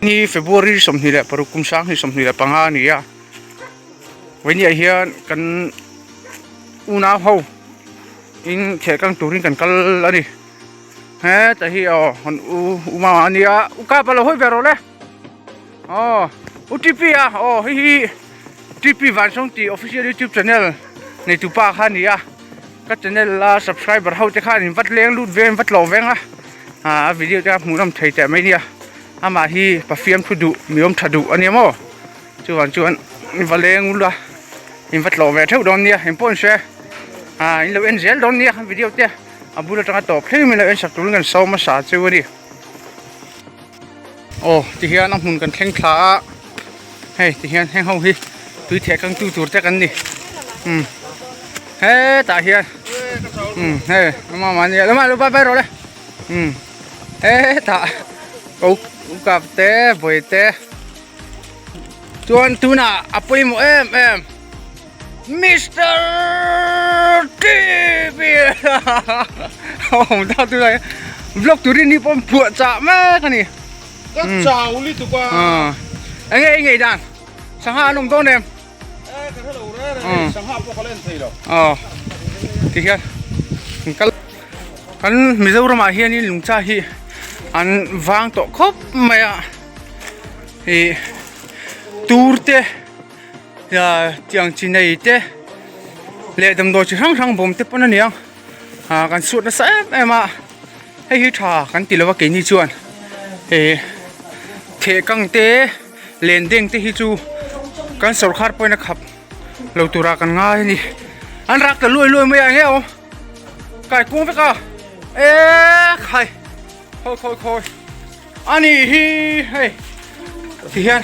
Ni February 26 kum sang hi 25 a ni a vawinia hian kan unau ho in theh kang turin kan kal a ni heta hi aw an u u mama a nia u kap a lo hawi ve rawh le aw u T_P a aw hei hi T_P Vansawng tih official youtube channel neitu pa kha a ni a ka channel a subscriber ho te khan in va leng lut veng va tlawh veng a ah a video te kha hmuh nawm thei teh mai nia amah hi pafiam thu duh mi awm tha duh a nia maw chuvang chuan in va leng ula in va tlawh ve theuh dawn nia engpawh in hre ah in lo en zel dawn nia video te a bul atanga tawp thleng in lo en sak turin kan sawi hmasa chu a ni aw tihian a hmun kan thleng thla a hei tihian heng ho hi tui theh kang tu tur te kan ni umm hetah hian umm hei mama ania lama lo bye bye rawh le umm hetah ko kap te vawi te chuan tunah a pawimawh em em Mister TV awm ta tunah hian vlog turin ni pawh an phuah chah mek a ni. Ka chau lutuk a. Enge i ngei dan? Sangha an awm dawn em? E ka hrelo re re hei sangha pawh ka la en thei lo. Aw tihian kan kal kan Mizoram ah hianin lungcha hi an vang tawh khawp mai a ih tur te tiang chi nei te leh damdawi chi hrang hrang bawm te pawn a ni ang. Ah kan suat nasa em em a hei hi tha kan ti lova keini chuan eh theh kang te len deng te hi chu kan sawrkhar pawhin a khap lo tura kan ngai a ni an rak ta luai luai mai a enge awm kai kung vek a eh khai khawi khawi khawi ani hi hei ti hian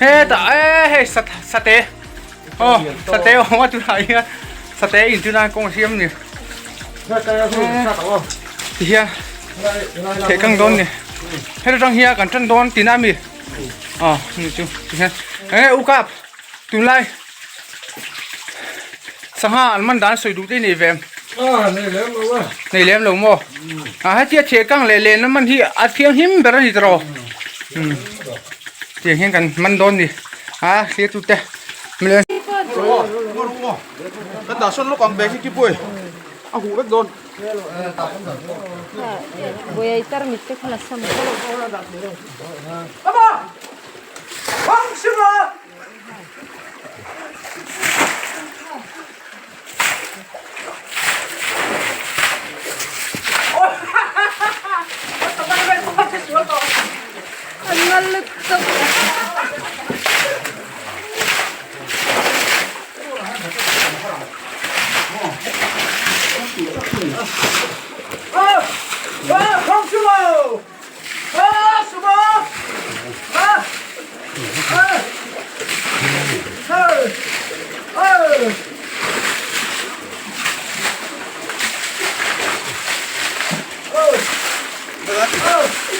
hetah eh hei sate Aw sate a awm a tunah hian sate in chu nan kawng a siam a ni tihian theh kang dawn a ni heta tang hian kan tan dawn tihna a mi aw ni chu tihian enge u kap tunlai sangha an man dan sawi duh te nei ve em nei lem lo maw a hetia theh kang leh len a man hi a thianghlim ber a ni tawh tiang hian kan man dawn a ni. A thlir tu te mile. Kan dah sawn lawk ang bag hi kipui a huh vek dawn. Buai tarmit te kha la sam. An nal lutuk.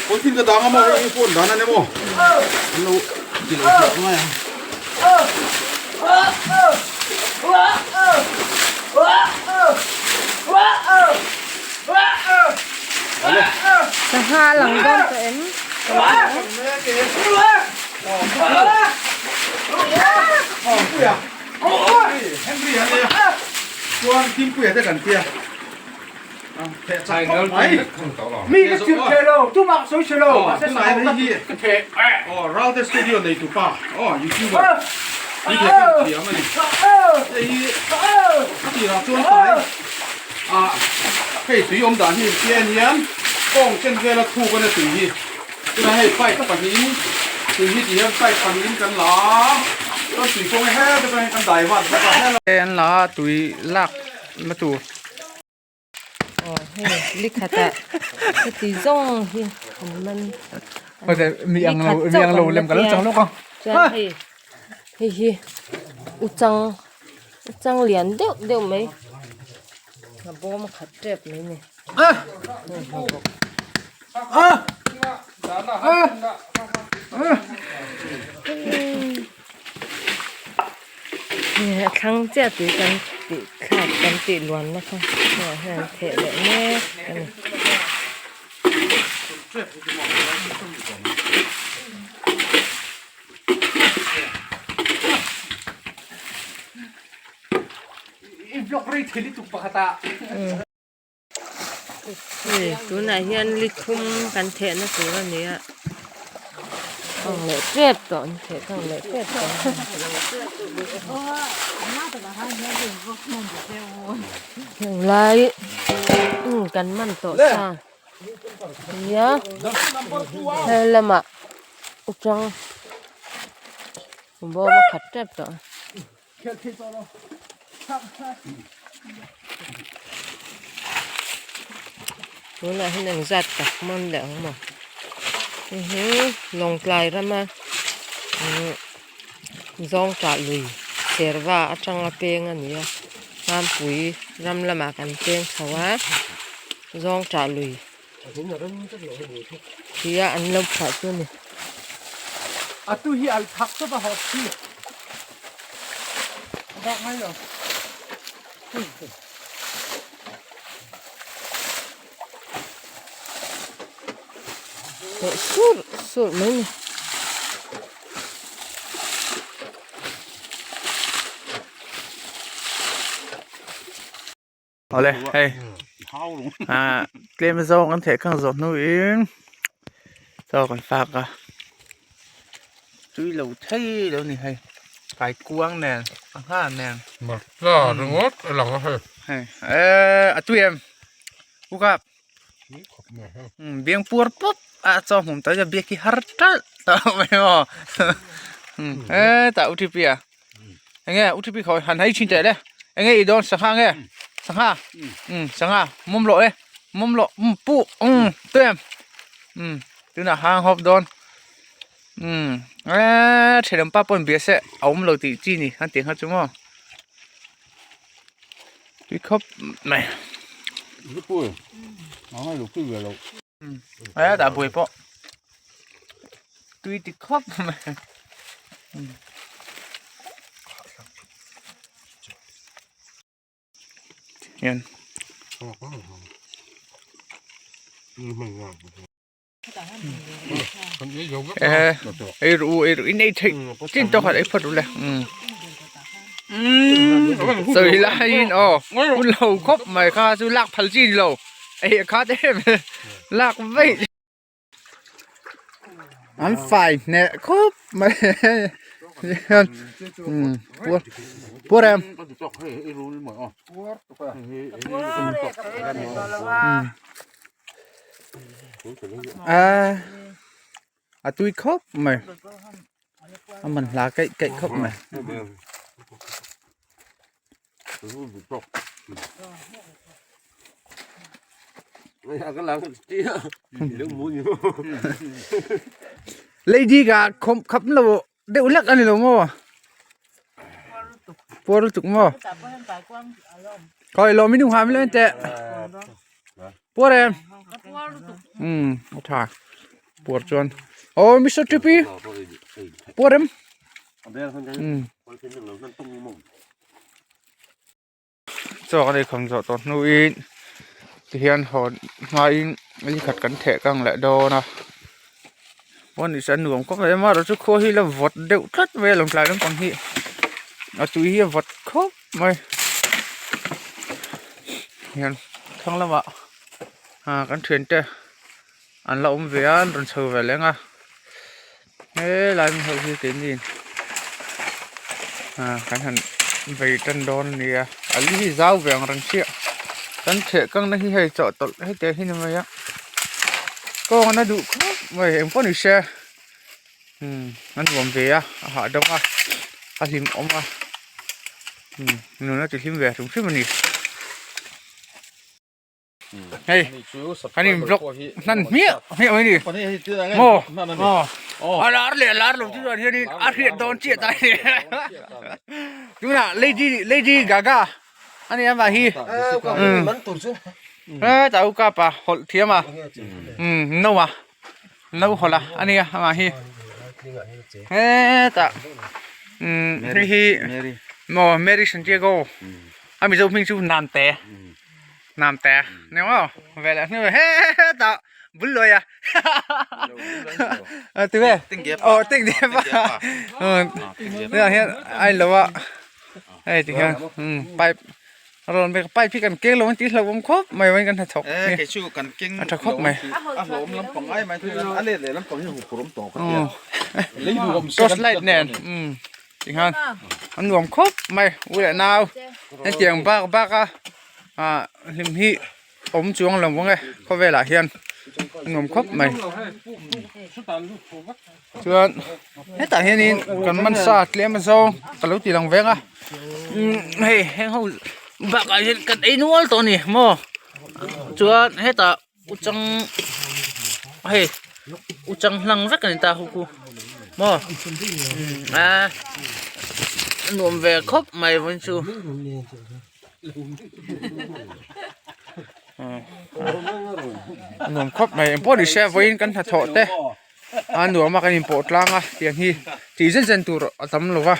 Kawlthin ka dang a maw hei phone dan a ni maw an lo ti lo hriat ngai ang. Sangha a lang dawn tawh em? Mi ka chirh thei lo, tumah ka sawi thei lo, mahse sangha ka ka theh. Ralte studio nei tu pa, youtuber mi theh kan thiam a ni. Hei hi a tirah chuan tlai ah hei tui awm dan hi pian hian kawng chen vela thuk a na tui hi. Tunah hei pipe pahnihin tui hi ti hian pipe pahnihin kan la a, chuan tui kawng he te pawh hian kan dai vat vek a. An la a tui lak na tur. Aw hei likhatah heti zawng hi an man Mi ang lo mi ang lo lem ka lo chang lawk a. Chuan hei hei hi uchang uchang lian deuh deuh mai a bawm khat tep mai a ni. A thlang chiah tui kan tih thlak kan. tih luanna kha hnungah hian an theh leh mek a ni. Hei tunah hian li thum kan thehna tur a ni a kang leh tep tawh an theh kang leh tep tawh heng lai kan man tawh sa nia he lamah utang bawm a khat tep tawh. Tunah hian eng zat tak man leh ang maw uhmm Lawngtlai rama umm Zawngtah lui Serva atanga peng a ni a Hmampui ram lamah kan peng chho a Zawngtah lui tia an lo phuah chu a ni. Leh surh surh mai a ni. Awle hei ah tlem zawng an theh kang zawh hnuin chaw kan fak a tui lo thei lo ni hei kaikuang nen sangha nen Matla ringawt a lang a hei hei eh a tui em u kap biang puar pawp a chaw hmum tawh hian biak hi har talh tawh mai maw hetah u T P a. Enge UTP khawi han hei thin teh le enge i dawn sangha nge sangha um sangha mawm loh e mawm loh um pu um te um tunah hang hawp dawn um eee thenawm pa pawh in bia se a awm lo tih chi ni an tih kha chu maw tui khawp mai e dah buai pawh tui ti khawp mai hian e ei ru ei ru in ei theih chin tawk han ei phawt ru le sawi laiin aw hun lo khawp mai kha chu lak phal chi ni lo ei a khat em lak vaih an fai hneh khawp mai hian puar puar em a tui khawp mai a man hla keih keih khawp mai. Lady ka khawm khap lo deuh hlek a ni lo maw puar lutuk maw khawi lawm in hmuh ang teh puar em um a tha puar chuan aw Mister T P puar em um. Chaw kan ei khawm zawh tawh hnuin tihian hawn hmain li khat kan theh kang leh dawn a pawn ni se a nuam khawp mai a amaherawhchu khua hi la vawt deuh tlat mai a lawngtlai lampang hi a tui hi a vawt khawp mai hian thlang lamah ah kan thiante an la awm ve a an rawn chho ve leng a helai hmun ho hi keini ah kan han vei tan dawn a nia a li hi zau ve ang reng chiah kan theh kang na hi hei chawhtawlh hetiang hi ni mai a kawng an a duh khawp mai eng pawh ni se umm a nuam ve a a hahdam a a hlimawm a umm nun a ti hlim ve hrim hrim a ni. Hei kan in vlog hnan hmiah hmiah mai ni maw a lar leh a lar lo chu chuan hianin a hriat dawn chiah ta ni tunah lady lady gaga a ni a mah hi hetah u kapa hawlh thiam a no a no hawlh a a nia amah hi hetah hei hi maw mary santiago. A Mizo hming chu Namte Namte ni maw ve leh hnu he hetah bul luai a a ti ve aw ting diep a tunah hian a in lo a hei ti hian pipe a rawn bek pipe hi kan keng lo an tih hlauhawm khawp mai vawiin kan hnathawk hi a tha khawp mai torch light nen Tikhan an nuam khawp mai u leh nau hetiang bak bak a ah hlim hi awm chuang lo ang e khawvelah hian a nuam khawp mai chuan hetah hianin kan man sa tlem a zawng ka lo ti lang veng a umm hei heng ho bakah hian kan ei nual tawh a ni maw chuan hetah. Uchang hei uchang hlang vek a ni ta hu khu maw a nuam ve khawp mai vawiin chu a nuam khawp mai engpawh ni se vawiin kan hnathawh te a nuam a kan inpawh tlang a tiang hi tih zen zen tur a tam lo va.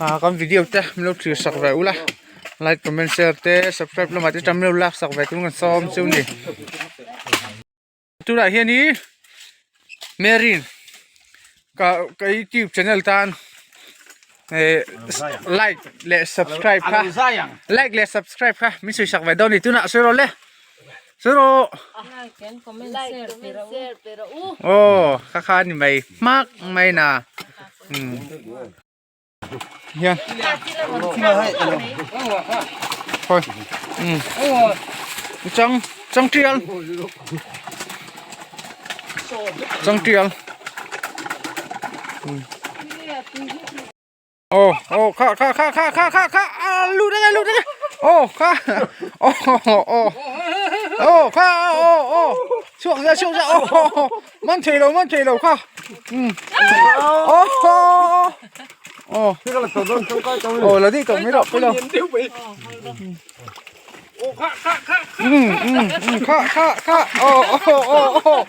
Ah kan video te min lo thlir sak ve ula like comment share te subscribe lamah te tam lo lak sak ve tur kan sawm chu ni tunah hian hi Marine ka ka youtube channel tan eh like leh subscribe kha like leh subscribe kha min sawi sak ve dawn a ni tunah sawi rawh le sawi rawh aw kha kha a ni mai hmak mai na umm. Hian thôi ừ trăng trăng trial trăng trial ô ô kha kha kha kha kha kha kha à, lụt đây lụt đây ô kha ô ô ô kha ô ô chhuak ra chhuak ra ô man thei lo man thei lo kha um ô ô ô là đi tổng mới đọc bây giờ kha kha kha ô ô ô ô ô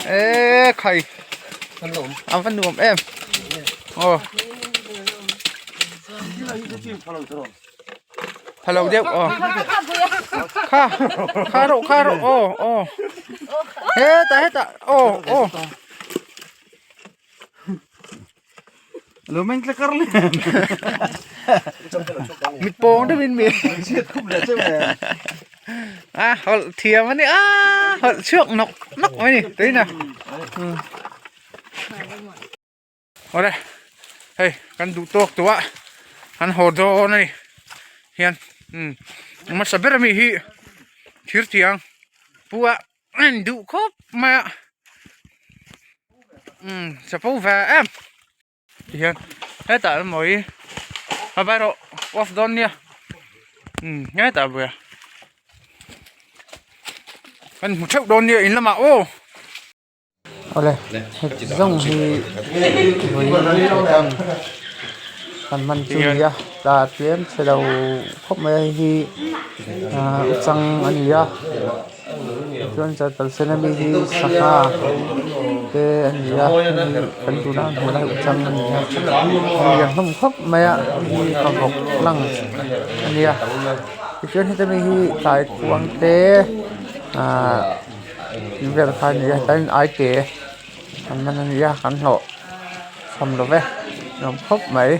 ê khai a va nuam em aw phalo deuh aw kha kha rawh kha rawh aw aw hetah hetah aw aw Lo meng tle kar le. Mit pawng deuhin mi. A hawlh thiam a ni a hawlh chhuak nawk nawk mai ni tuina. Awle hei kan duh tawk tawh a an haw dawn a ni hian umm hmasa ber ami hi thir tiang pu a a in duh khawp mai a umm chapo ve em tihian hetah emaw hi a vai rawh off dawn nia umm hetah a buai a kan hmu theuh dawn nia in lamah aw. Awle heti zawng hi vawiin kan hman chu ni a tla tlem chhe lo khawp mai a hei hi ahh uchang a ni a chuan chatal sen ami hi sangha te a ni a hei kan tuna kan hmuh lai hi uchang a ni a a lian hlawm khawp mai a hei hi ka vawk lang a nia tichuan heta mi hi tlai khuang te ahh. Tih vel kha a ni a tlaiin ai te an man a ni a kan hlawh chham lo ve nuam khawp mai.